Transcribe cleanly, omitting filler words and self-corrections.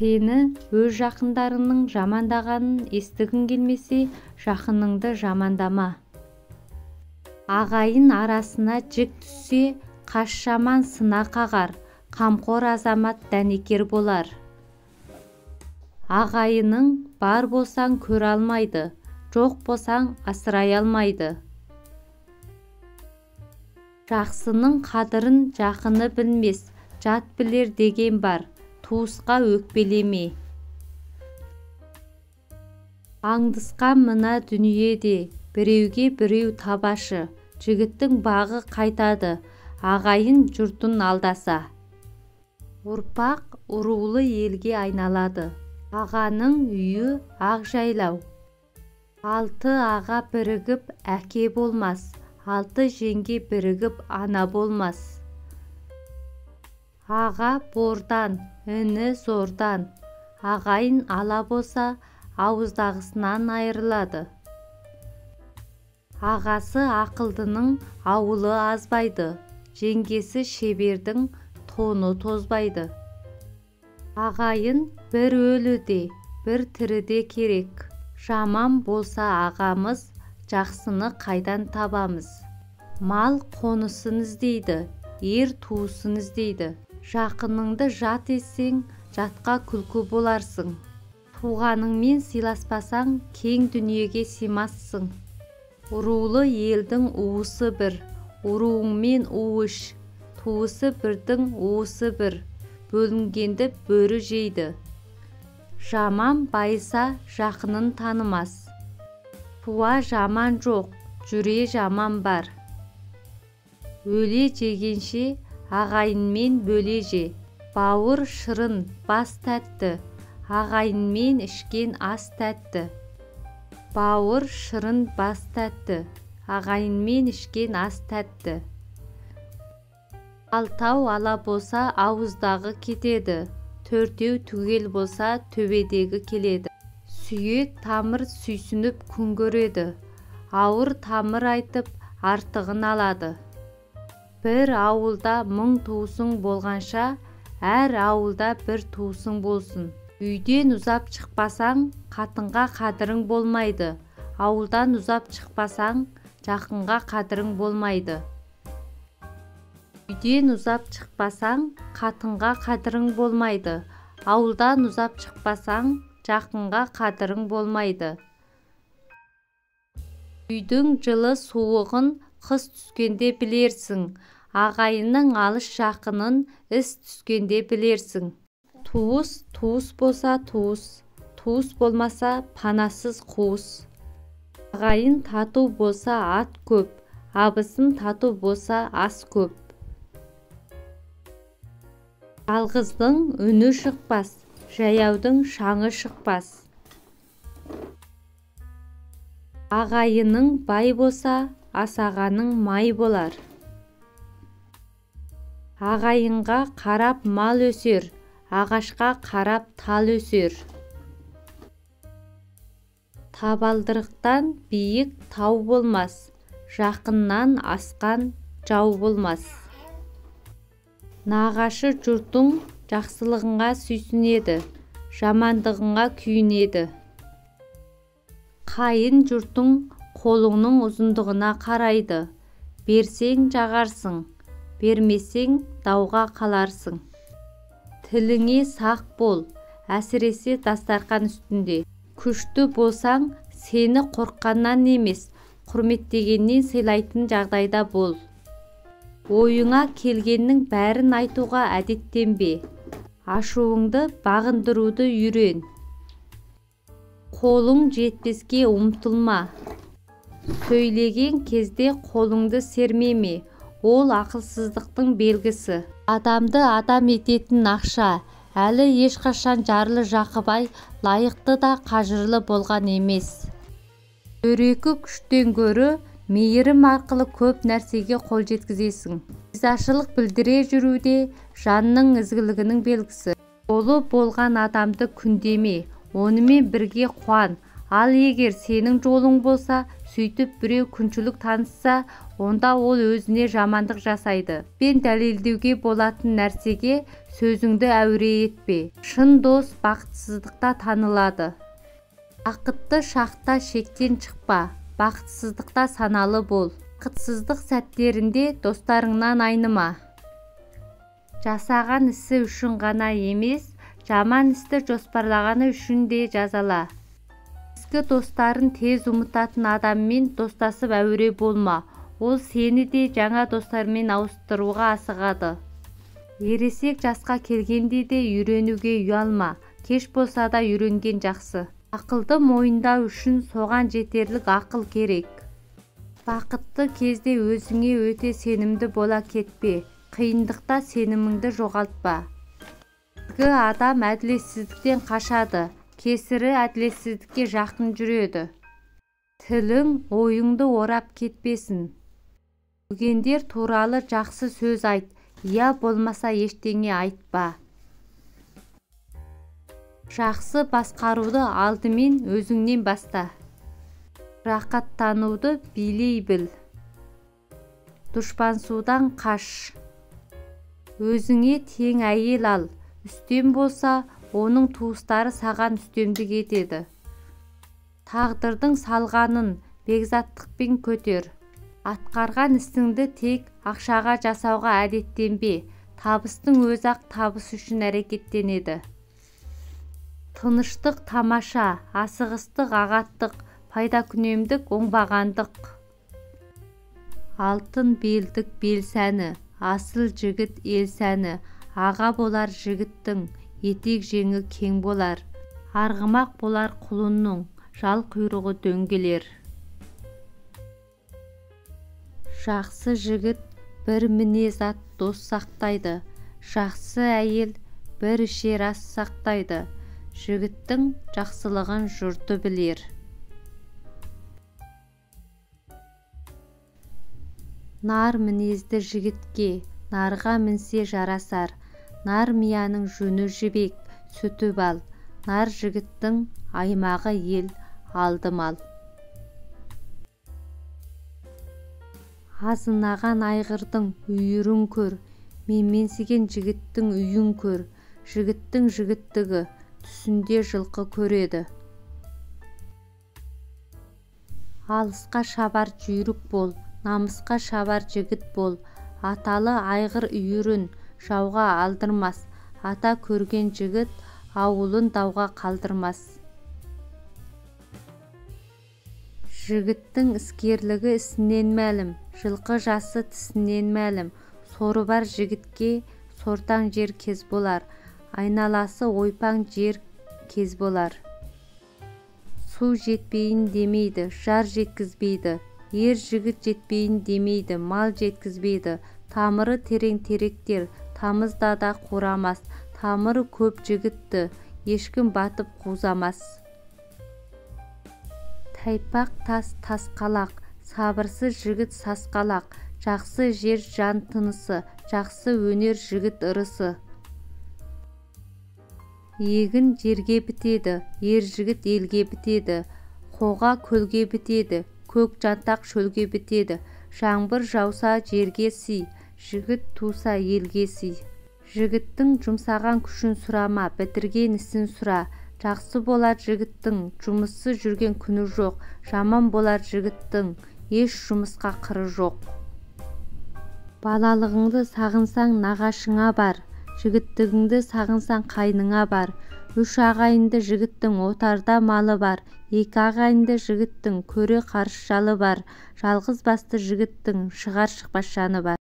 Сені өз жақындарыңның жамандағанын естігің келмесе, жақыныңды жамандама. Ағайын арасына жік түссе, қас жаман сына қағар, қамқор азамат дәнекер болар. Ағайының бар болсаң көре алмайды, жоқ болсаң асырай алмайды. Жақсының қадірін жақыны білмес, жат білер деген бар, туысқа өкпелеме. Аңдысқан мына дүниеде біреуге біреу табашы, жігіттің бағы қайтады, ағайын жұртын алдаса. Ұрпақ ұрулы елге айналады. Ағаның үйі ақ жайлау. Алты аға бірігіп әке болмас, алты жеңге бірігіп ана болмас. Аға бордан, іні зордан. Ағайын ала болса, ауыздағысынан айырылады. Ағасы ақылдының ауылы азбайды, жеңгесі шебердің тоны тозбайды. Ағайын бір өліде, бір тіріде керек. Жаман болса ағамыз, жақсыны қайдан табамыз? Мал қонысын іздейді, ер туысын іздейді. Жақыныңды жат етсең, жатқа күлкі боларсың. Туғаныңмен сыйласпасаң, кең дүниеге сыймассың. Ұрулы елдің уысы бір, ұруыңмен у іш. Туысы бірдің уысы бір, бөлінгенді бөрі жейді. Жаман байыса жақынын танымас. Туа жаман жоқ, жүре жаман бар. Өле жегенше ағайынмен бөле же. Бауыр шырын, бас тәтті, ағайынмен ішкен ас тәтті. Бауыр шырын, бас тәтті, ағайынмен ішкен ас тәтті. Алтау ала болса ауыздағы кетеді, төртеу түгел болса төбедегі келеді. Сүйек тамыр сүйсініп күн көреді, ауыр тамыр айтып артығын алады. Бір ауылда мың туысың болғанша, әр ауылда бір туысың болсын. Үйден ұзап шықпасаң, қатынға қадірің болмайды. Ауылдан ұзап шықпасаң, жақынға қадірің болмайды. Үйден ұзап шықпасаң, қатынға қадірің болмайды. Ауылдан ұзап шықпасаң, жақынға қадірің болмайды. Үйдің жылы суығын қыс түскенде білерсің, ағайынның алыс жақынын іс түскенде білерсің. Туыс туыс болса туыс, туыс болмаса панасыз қуыс. Ағайын тату болса ат көп, абысын тату болса ас көп. Жалғыздың үні шықпас, жаяудың шаңы шықпас. Ағайының бай болса, асағаның май болар. Ағайынға қарап мал өсер, ағашқа қарап тал өсер. Табалдырықтан биік тау болмас, жақыннан асқан жау болмас. Нағашы жұртың жақсылығыңа сүйсінеді, жамандығыңа күйінеді. Қайын жұртың қолыңның ұзындығына қарайды. Берсең жағарсың, бермесең дауға қаларсың. Тіліңе сақ бол, әсіресе дастарқан үстінде. Күшті болсаң, сені қорыққаннан емес, құрметтегеннен сыйлайтын жағдайда бол. Ойыңа келгеннің бәрін айтуға әдеттенбе. Ашуыңды бағындыруды үйрен. Қолың жетпеске ұмтылма. Сөйлеген кезде қолыңды сермеме, ол ақылсыздықтың белгісі. Адамды адам ететін ақша, әлі ешқашан жарлы жақыбай лайықты да қажырлы болған емес. Дөрекі күштен гөрі мейірім арқылы көп нәрсеге қол жеткізесің. Ризашылық білдіре жүруде жанның ізгілігінің белгісі. Жолы болған адамды күндеме, онымен бірге қуан, ал егер сенің жолың болса, Сөйтіп біреу күншілік танытса, онда ол өзіне жамандық жасайды. Пен дәлелдеуге болатын нәрсеге сөзіңді әуре етпе. Шын дос бақытсыздықта танылады. Бақытты шақта шектен шықпа, бақытсыздықта саналы бол. Бақытсыздық сәттерінде достарыңнан айныма. Жасаған ісі үшін ғана емес, жаман істі жоспарлағаны үшін де жазала. Ескі достарын тез ұмытатын адаммен достасып әуре болма. Ол сені де жаңа достармен ауыстыруға асығады. Ересек жасқа келгенде де үйренуге ұялма. Кеш болса да үйренген жақсы. Ақылды мойындау үшін соған жетерлік ақыл керек. Бақытты кезде өзіңе өте сенімді бола кетпе. Қиындықта сеніміңді жоғалтпа. Ізгі адам әділетсіздіктен қашады, кесірі әділетсіздікке жақын жүреді. Тілің ойыңды орап кетпесін. Өлгендер туралы жақсы сөз айт, я болмаса ештеңе айтпа. Жақсы басқаруды алдымен өзіңнен баста. Рақаттануды билей біл. Дұшпансудан қаш. Өзіңе тең әйел ал, үстем болса, оның туыстары саған үстемдік етеді. Тағдырдың салғанын бекзаттықпен көтер. Атқарған ісіңді тек ақшаға жасауға әдеттенбе. Табыстың өзі-ақ табыс үшін әрекеттенеді. Тыныштық тамаша, асығыстық ағаттық, пайдакүнемдік оңбағандық. Алтын белдік бел сәні, асыл жігіт ел сәні. Аға болар жігіттің, етек жеңі кең болар. Арғымақ болар құлынның, жал құйрығы дөңгелер. Жақсы жігіт бір мінез ат дос сақтайды. Жақсы әйел бір ішер ас сақтайды. Жігіттің жақсылығын жұрты білер. Нар мінезді жігітке нарға мінсе жарасар. Нар мияның жүні жібек, сүті бал. Нар жігіттің аймағы ел, алды мал. Азынаған айғырдың үйірін көр, менменсіген жігіттің үйін көр. Жігіттің жігіттігі түсінде жылқы көреді. Алысқа шабар жүйрік бол, намысқа шабар жігіт бол. Аталы айғыр үйірін жауға алдырмас, ата көрген жігіт ауылын дауға қалдырмас. Жігіттің іскерлігі ісінен мәлім, жылқы жасы тісінен мәлім. Соры бар жігітке сортаң жер кез болар, айналасы ойпаң жер кез болар. Су жетпейін демейді, жар жеткізбейді. Ер жігіт жетпейін демейді, мал жеткізбейді. Тамыры терең теректер тамызда да қурамас. Тамыры көп жігітті ешкім батып қузамас. Тайпақ тас тасқалақ, сабырсыз жігіт сасқалақ. Жақсы жер жан тынысы, жақсы өнер жігіт ырысы. Егін жерге бітеді, ер жігіт елге бітеді. Қоға көлге бітеді, көк жантақ шөлге бітеді. Жаңбыр жауса жерге сый, жігіт туса елге сый. Жігіттің жұмсаған күшін сұрама, бітірген ісін сұра. Жақсы болар жігіттің жұмыссыз жүрген күні жоқ, жаман болар жігіттің еш жұмысқа қыры жоқ. Балалығыңды сағынсаң нағашыңа бар, жігіттігіңді сағынсаң қайныңа бар. Үш ағайынды жігіттің отарда малы бар, екі ағайынды жігіттің көре қарыс жалы бар, жалғыз басты жігіттің шығар шықпас жаны бар.